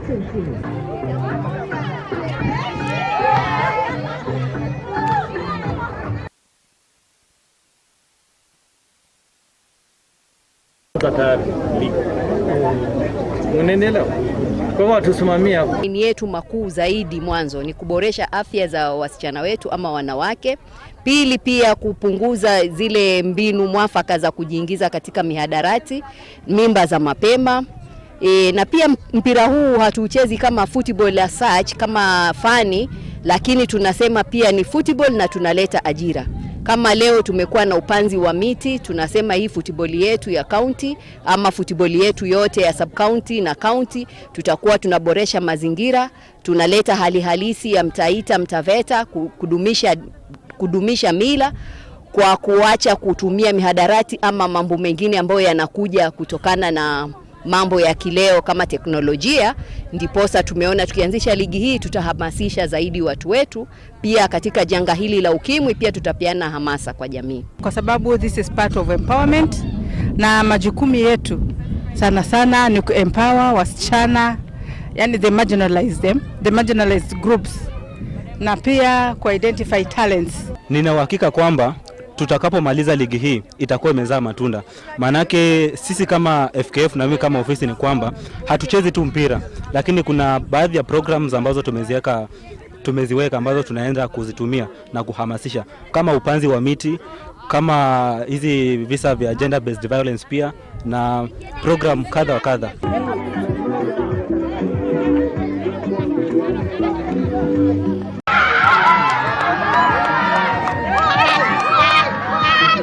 Nchini. Tayari. Unaendelea? Kwa hivyo tusimamie hapo. Ni yetu makuu zaidi mwanzo ni kuboresha afya za wasichana wetu ama wanawake. Pili, pia kupunguza zile mbinu mwafaka za kujiingiza katika mihadarati, mimba za mapema. Na pia mpira huu hatuuchezi kama football as such, kama fani, lakini tunasema pia ni football na tunaleta ajira. Kama leo tumekuwa na upanzi wa miti, tunasema hii football yetu ya county ama football yetu yote ya sub county na county, tutakuwa tunaboresha mazingira, tunaleta hali halisi ya Mtaita Mtaveta, kudumisha mila kwa kuacha kutumia mihadarati ama mambo mengine ambayo yanakuja kutokana na mambo ya kileo kama teknolojia. Ndiposa tumeona tukianzisha ligi hii tutahamasisha zaidi watu wetu, pia katika janga hili la ukimwi pia tutapeana hamasa kwa jamii, kwa sababu this is part of empowerment, na majukumu yetu sana sana ni kuempower wasichana, yani the marginalized them, the marginalized groups, na pia ku identify talents. Nina uhakika kwamba tutakapomaliza ligi hii itakuwa imezaa matunda. Maanake sisi kama FKF na mimi kama ofisi ni kwamba hatuchezi tu mpira, lakini kuna baadhi ya programs ambazo tumeziweka ambazo tunaenda kuzitumia na kuhamasisha kama upanzi wa miti, kama hizi visa vya gender based violence pia na program kadha wa kadha.